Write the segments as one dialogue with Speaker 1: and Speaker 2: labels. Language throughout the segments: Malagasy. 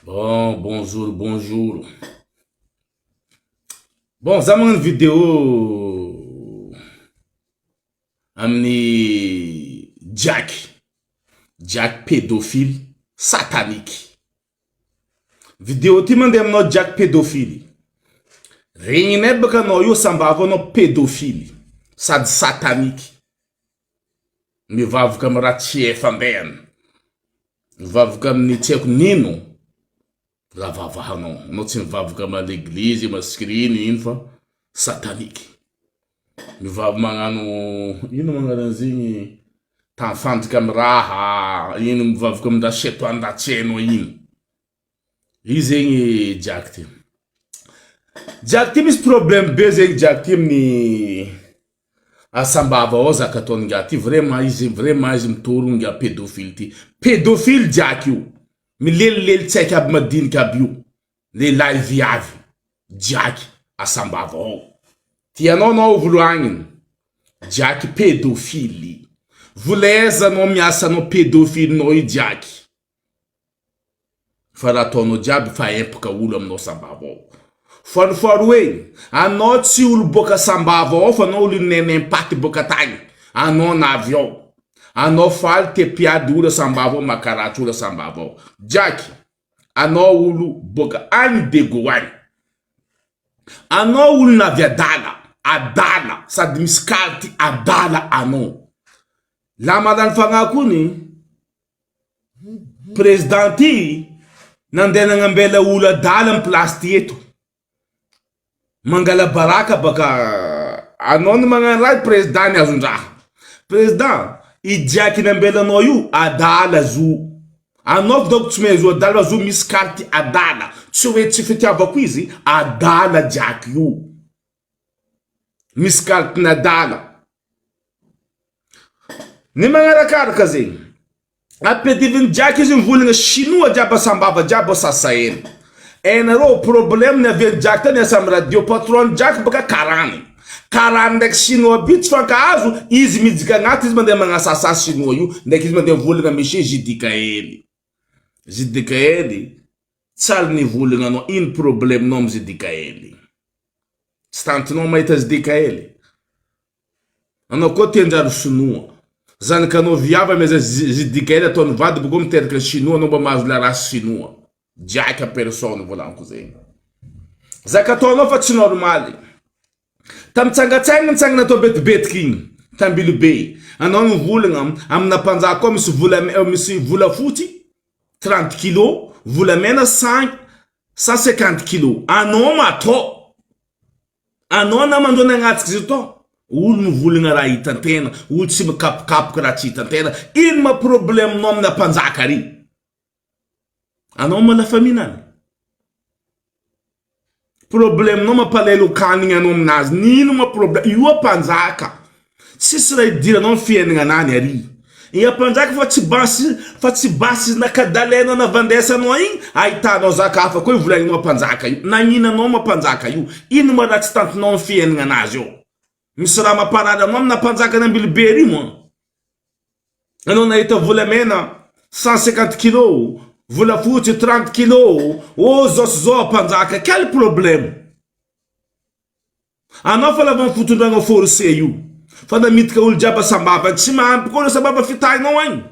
Speaker 1: Bon, bonjour, bonjour. Bon, za magnano vidéo amin'ny Jack, Jack pédophile satanique. Vidéo ty mandeha aminao Jack pédophile. Regninay baka anao io sambava anao pédophile sady satanique. Mivavaka amin'ny raha tsy efa andehana. Mivavaka amin'ny tsy haiko nino raha vavahanao. Anao tsy mivavaka amina leglizy, masquerine ino fa satanique. Mivavaka magnano ino magnano an'izigny tafandrika amin'ny raha ino mivavaka amin'ny raha shetoan raha tsy hainao ino. Io zegny Jack ty. Jack ty misy problème be zegny Jack ty amin'ny asambava ao zaka ataony ngiahy ty vraiment izy vraiment izy mitory ngiahy pédophile ty. Pédophile Jack io. Milelilely tsaiky aby madiniky aby io. Lehilahy viavy. Jack asambava ao. Tianao anao voloagniny. Jack pédophile. Volaiza anao miasa anao pédophile nao io Jack. Fa raha ataonao jiaby fa empaka olo aminao sambava ao. Fa ny faharoe, anao tsy olo boaka sambava ao fa anao olo nenempaty boaka tagny, anao navy ao. Anao faly te mpiady olo sambava ao makaratsy olo sambava ao. Jaky, anao olo boaka agny dego agny. Anao olo navy adala, adala sady misy carte adala anao. La malany fagnahy koa ny. Président ty nandeha nagnambela olo adala am place ty eto. Mangala baraka baka anao no magnano raha président ny azon-draha. Président i jiaky nambelanao io adala zo. Anao donc tsy mahay zo adala fa zo misy carte adala. Tsy hoe tsy fitiavako izy, adala jiaky io. Misy carte n'adala. Ny magnarakaraka zegny, ampiadivin'i Jack izy mivolagna chinois jiaby sambava jiaby sasaena. Hainareo problème niavian'i Jack teo niasa am radio, patron-n'i Jack baka karana, karana ndraiky chinois aby io tsy fankahazo, izy midika agnaty izy mandeha magnasasa chinois io, ndraiky izy mandeha mivolagna monsieur JDKL. JDKL tsary nivolagna anao ino problème-nao am JDKL? Tsy tantinao mahita JDKL? Anao koa te hanjary sinoa. Zanakanao viavy ameza JDKL ataony vady boko miteraka sinoa anao mba mahazo la race sinoa. Jack en personne volaniko zegny. Zaka ataonao fa tsy normaly. Tamitsangatsangana nitsangana tao betibetiky igny tambilobe anao nivolagna amina mpanjaka ao misy vola misy volafotsy 30 kilos volamena 150 kilos anao matô Anao namandreo nagnatriky zay tao, olo mivolagna raha hitantena, olo tsy mikapokapoka raha tsy hitantena, ino ma problème nao amina mpanjaka ary? Anao ma la famille nany? Problème nao mampalahelo kanigny anao aminazy, nino ma problème, io mpanjaka, tsisy raha idiranao am fiaignana anany ary. Ia mpanjaka fa tsy basy fa tsy basy nakadalainao navandesanao igny ahitanao zaka hafa koa io volagninao mpanjaka io nagnino anao ma mpanjaka io ino ma raha tsy tantinao am fiaignana anazy eo misy raha mamparary anao amina mpanjaka ny ambilobe ry moa anao nahita volamena 150 kilo volafotsy 30 kilo oh zao sy zao mpanjaka quel problème Anao fa lava fitondragna forcé io fa namitika olo jiaby sambava tsy mahampy koa reo sambava fitahinao agny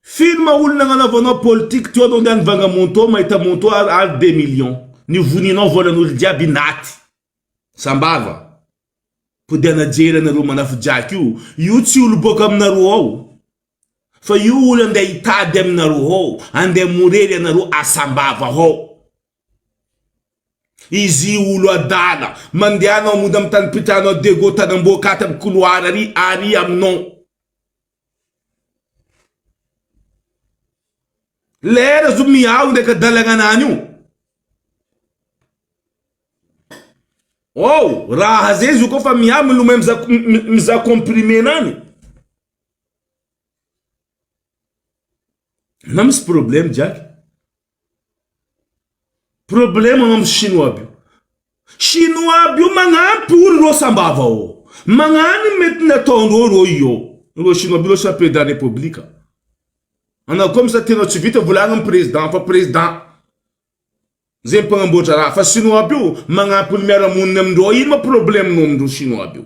Speaker 1: film olo nagnanaovanao politique teo anao ndeha nivanga moto mahita moto ary ary deux millions nivoninao volan'olo jiaby naty sambava podiana jery anareo manafo jaky io io tsy olo boaka aminareo ao fa io olo andeha hitady aminareo ao andeha morery anareo asambava ao Izy olo adala. Mandehana ao mody am tany pitrahanao Diego tanamboa katy am couloir ary ary aminao. Lera zo miao ndraiky adalagna anany io. Oh, raha zay zo koa fa miao milomay mizaha mizaha comprimé nany. Na misy problème jiaky. Problème am chinois aby io. Chinois aby io magnampy olo reo sambava ao. Magnano mety nataondreo reo io. Reo chinois aby reo sa président république. Anao koa misa tianao tsy vita volagno am président fa président zay mpagnamboatra raha fa chinois aby io magnampy olo miara monina amindreo ino ma problème nao amindreo chinois aby io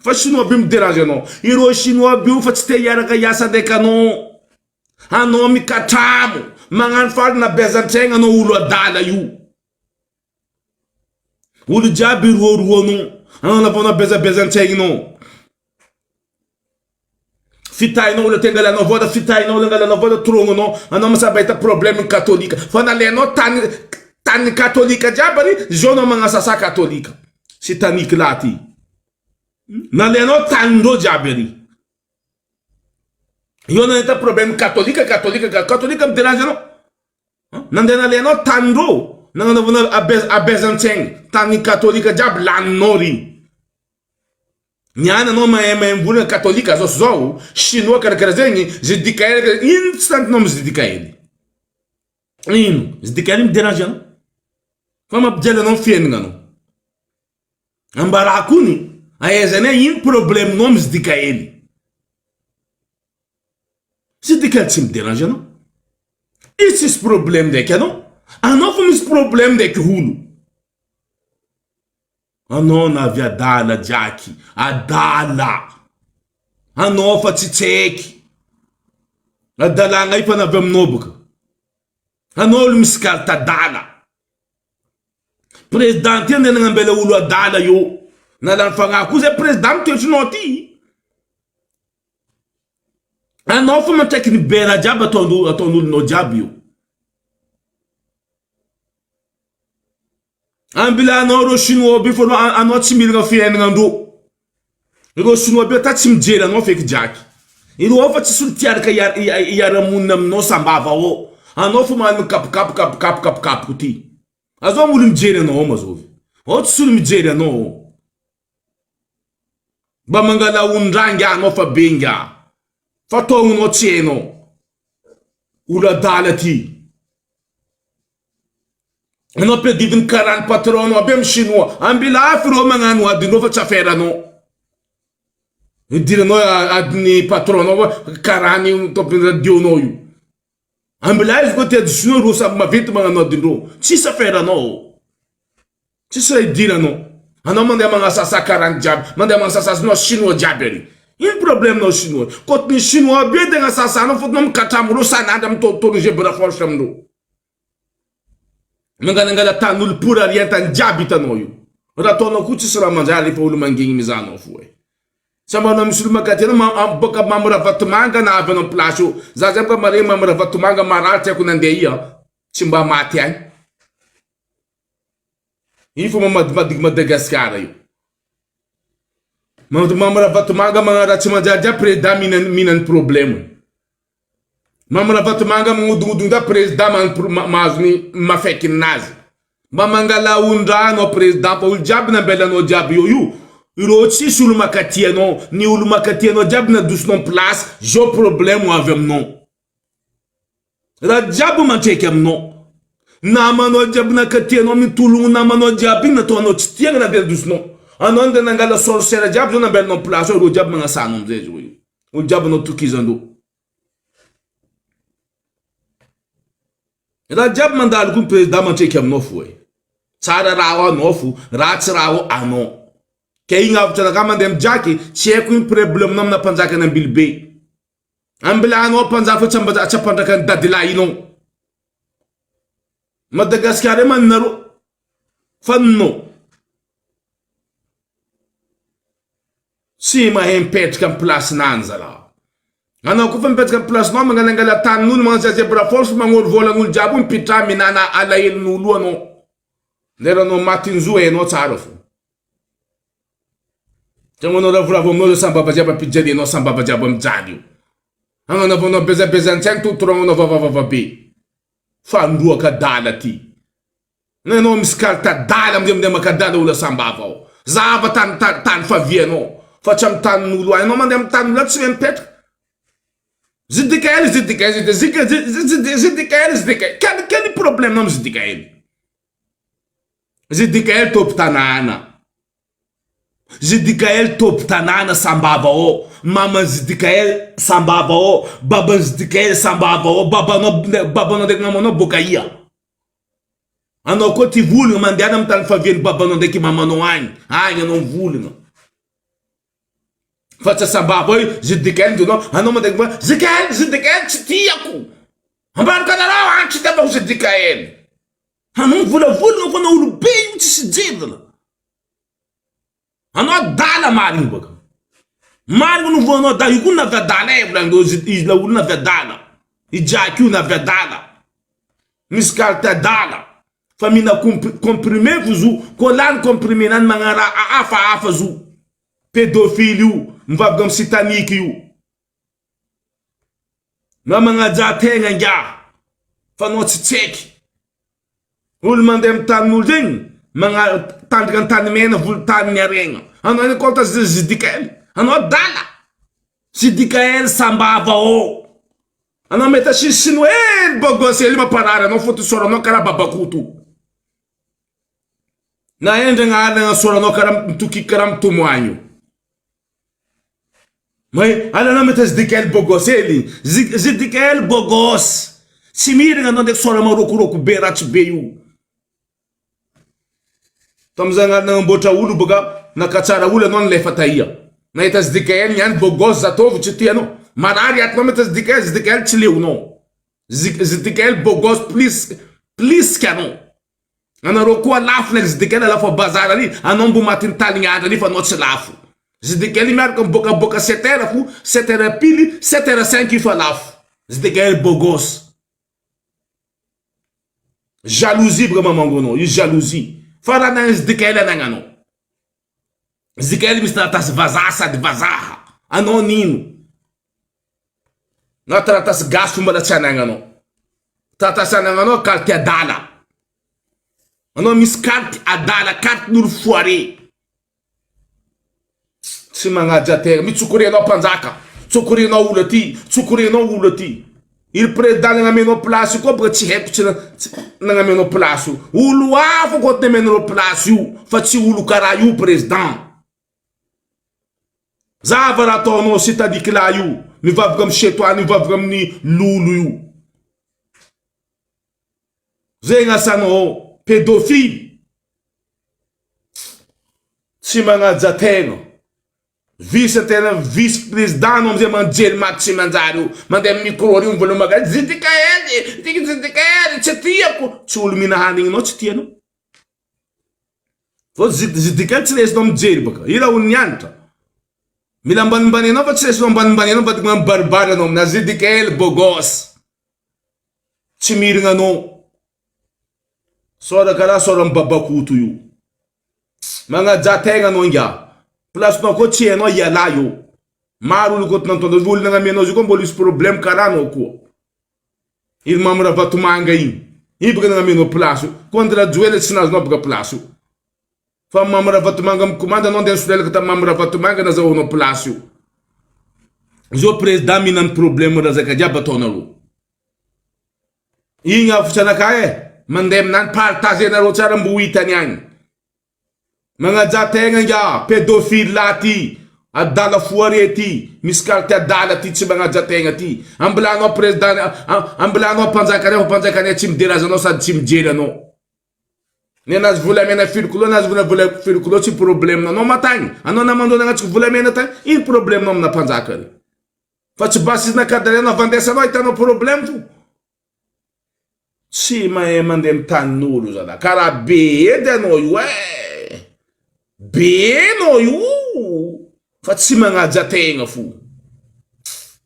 Speaker 1: fa chinois aby io mi-derange anao ireo chinois aby io fa tsy te hiaraka hiasa ndraiky anao anao mikatramo magnano faly nabeazan-tsaigna anao olo adala io olo jiaby roaroanao anao navao nabeazabeazan-tsaigninao Fitahinao olona te angalanao vola fitahinao olona angalanao vola torognonao anao masa mahita problème ny katolika fa nalainao tany tany katolika jiaby ary zao anao magnasasa katolika sy taniky lahy ty nalainao tanindreo jiaby ary io nahita problème katolika katolika katolika mi-derange anao nandeha nalainao tanindreo nagnanaovana abeazan-tsaigny tany katolika jiaby laninao ry Ny any anao mahay mahay mivolagna katolika zao sy zao, chinois karakara zegny, JDKL kara ino tsy tantinao am JDKL? Ino? JDKL mi derange anao? Fa mampijaly anao fiaignana anao. Ambarako ony, ahaizanay ino problème nao am JDKL. JDKL tsy mi derange anao. Izy tsisy problème ndraiky anao, anao fô misy problème ndraiky olo. Anao navy adala jaky, adala! Anao fa tsy tsaiky. Adalagna io fa navy aminao boka. Anao olo misy carte adala. Président ty andeha nagnambela olo adala io. Nalany fagnahy koa zay président mitoetrinao ty. Anao fa matraiky ny bera jiaby ataon'olonao jiaby io. Ambilanao reo chinois be fa anao tsy milagna fiainagna andreo. Ireo chinois be ata tsy mijery anao feky jaky. Ireo ao fa tsisy olo tiaraka hiara-monina aminao sambava ao. Anao fo mahay mikapokapo kapokapo kapokapo ty. Azao olo mijery anao ao mazovy. Ao tsisy olo mijery anao ao. Mba mangala ondraha ngiahy anao fa be ngiahy. Fa taognonao tsy hainao. Olo adala ty. Anao ampiadiviny karany patron nao aby amy chinois. Ambilafy reo magnano adinreo fa tsy affaire anao. Idiranao adiny patron nao fa karany tompony radio nao io. Ambilay izy koa te ady chinois reo samy maventy magnano adindreo. Tsisy affaire anao. Tsisy raha idiranao. Anao mandeha magnasasa karany jiaby, mandeha magnasasa chinois jiaby ary. Ino problème nao chinois? Kotiny chinois be de agnasasa anao fotony mikatramo reo sanandra mitaotaono zebra force amindreo. Mangalangala tanin'olo pour rien tany jiaby hitanao io. Raha ataonao koa tsisy raha manjary rehefa olo mangigny mizaha anao fo e. Sa mba anao misy olo mankaty anao boka Mamy Ravatomanga na avy anao am place io. Za zay boka mare Mamy Ravatomanga marary tsy haiko nandeha ia. Tsy mba maty agny. Io fo mamadimadiky Madagascar io. Mamy Ravatomanga magnano raha tsy manjary jiaby président mihinany problème. Mamy Ravatomanga magnodingodiny da président mahazo ny mafaiky ninazy. Mba mangala ondrano anao président fa olo jiaby nambelanao jiaby eo io ireo tsisy olo makaty anao ny olo makaty anao jiaby nadosonao place zao problème ho avy aminao. Raha jiaby mantsaiky aminao. Namanao jiaby nakaty anao mitologno namanao jiaby igny nataonao tsy tiagna na de nadosonao. Anao nde nangala sorcière jiaby zao nambelanao place eo ireo jiaby magnasa anao amizay zao io. Olo jiaby anao tokizandreo. Raha jiaby mandalo koa ny président mantsaiky aminao fo e. Tsara raha ao anao fo, ratsy raha ao anao. Ke igny avotra anakahy mandeha mijaky, tsy haiko ino problème-nao amina mpanjaka any Ambilobe. Ambilanao mpanjaka fa tsy ampandrakan'i dadilahinao. Madagasikara io maninareo fa non. Tsy mahay mipetraka am place nany zalah. Anao koa fa mipetraka am place nao mangalangala tanin'olo magnano zebra force magnoro volan'olo jiaby io mipitraha mihinana alahelon'olo io anao. Lera anao matin'zo hainao tsara fo. Tsy manao ravoravo aminao zao sambava jiaby ampijalianao sambava jiaby mijaly io. Agnanaovanao bezabezan-tsaigny totoragnanao vavavava be. Fandroaka adala ty. Nanao misy carte adala amizay mandeha maka adala olo sambava ao. Zahava tany tany tany favianao fa tsy amy tanin'olo any. Anao mandeha amy tanin'olo any tsy mahay mipetraka. JDKL JDKL JDKL JDKL JDKL quel quel problème amy JDKL? JDKL tompon-tanàna. Judikael tompon-tanàna Sambava ao, maman'i Judikael Sambava ao, baban'i Judikael Sambava ao, babanao babanao ndraiky mamanao boaka aia? Anao koa ty volagna mandehana amin'ny tany favian'ny babanao ndraiky mamanao agny, agny anao mivolagna. Fa tsy Sambava ao Judikael njonao, anao mandeha mivolagna Judikael, Judikael tsy tiako. Ambarako anareo agny tsy tiavako Judikael. Anao mivolavolagna fa anao olobe io tsisy jevona. Anao adala marigny baka. Marigny no voanao adala io koa navy adala e volagnindreo izy la olona avy adala. I Jack io navy adala. Misy carte adala. Fa mihina comprimé fo zo, ko lany comprimé nany magnano raha hafahafa zo. Pédophile io, mivavaka amy sitanique io. Mba magnajà tegna ingahy fa anao tsy tsaiky. Olo mandeha amy tanin'olo zegny magna tandrika antanimena volotany ny aregna. Anao any compte JDKL. Anao adala. JDKL sambava ô. Anao mety asisiny hely bogosy hely mamparary anao fotony soranao karaha babakoto. Na endragna alina soranao karaha mitokiky karaha mitomoagny io. May alana mety JDKL bogosy hely. JDKL bogosy. Tsy miragna anao ndraiky sora marokoroko be ratsy be io. Tamizay nagnamboatra olo boka nakatsara olo anao nilefa taia. Nahita JDKL niany bogosy zataovy tsy tianao. Marary atinao mety JDKL, JDKL tsy leonao. JDKL bogosy plus plus qu'anao. Anareo koa lafo ilay JDKL lafo a bazar ary anao mbo matin'ny talignandro ary fa anao tsy lafo. JDKL miaraka miboakaboaka 7 heures fo 7 heures pile 7 heures 5 io fa lafo. JDKL beau gosse. Jalousie baka mamango anao io jalousie. Fa raha nagnano JDKL anagnanao. JDKL misy taratasy vazaha sady vazaha. Anao nino. Na taratasy gasy fo mbola tsy anagnanao. Taratasy anagnanao carte adala. Anao misy carte adala, carte n'olo foiré. Tsy magnaja tegna. Mitsokorenao mpanjaka, tsokorenao olo aty, tsokorenao olo aty. Iry président nagnamenao place io koa boka tsy haiko tsy nagnamenao place io. Olo hafa koa namenareo place io fa tsy olo karaha io président. Zava raha ataonao sy tadikila io, mivavaka amin'ny setoany, mivavaka amin'ny lolo io. Zegny asanao, pédophile. Tsy magnaja tegna. Vice tena vice président anao amizay manjely maty tsy manjary io. Mandeha amin'ny micro io mivolagna maga JDKL, JDKL tsy tiako. Tsy olo mihina hanigny anao tsy tianao. Vao JDKL tsy resinao mijery baka. Io raha olo nianatra. Mila ambanimbany anao fa tsy resinao ambanimbany anao mivadika mibaribary anao aminazy. JDKL beau gosse. Tsy mirigna anao. Sora karaha sora babakoto io. Magnajà tegna anao ingahy. Place nao koa tsy hainao ialà eo. Maro olo koa nataonao, olo nagnamianao izy koa mbola hisy problème karaha anao koa. Iry Mamy Ravatomanga igny. Igny baka nagnamianao place io. Koa Andry Rajoelina tsy nahazonao baka place io. Fa Mamy Ravatomanga micommande anao andeha nisolelaka tamin'i Mamy Ravatomanga nazahoanao place io. Zao président mihinany problème raha zaka jiaby ataonareo. Igny avotra anakahy e. Mandeha aminany partager-nareo tsara mbo ho hitany agny. Magnajà tegna ingahy, pedophile lahy ty, adala foire ty, misy qualité adala ty tsy magnaja tegna ty. Ambilanao président, ambilanao mpanjakanay fa mpanjakanay tsy miderazy anao sady tsy mijery anao. Ny anazy volamena firy kilo, anazy vola vola firy kilo tsy problème anao matagny. Anao namandro nagnatsika volamena tagny, ino problème nao amina mpanjaka re. Fa tsy basy izy nakadare anao vandesanao ahitanao problème fo. Tsy mahay mandeha amin'ny tanin'olo zalahy. Karaha be edy anao io eh. Be anao io fa tsy magnaja tegna fo.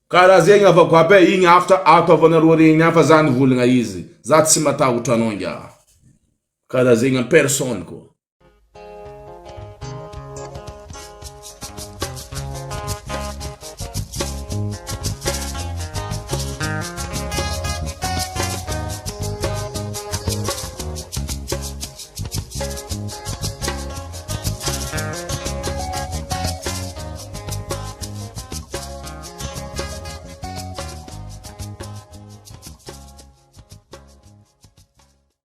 Speaker 1: Karaha zegny avako aby eh, igny hafatra ataovanareo regny ihany fa za nivolagna izy. Za tsy matahotra anao ingahy. Karaha zegny en personne koa.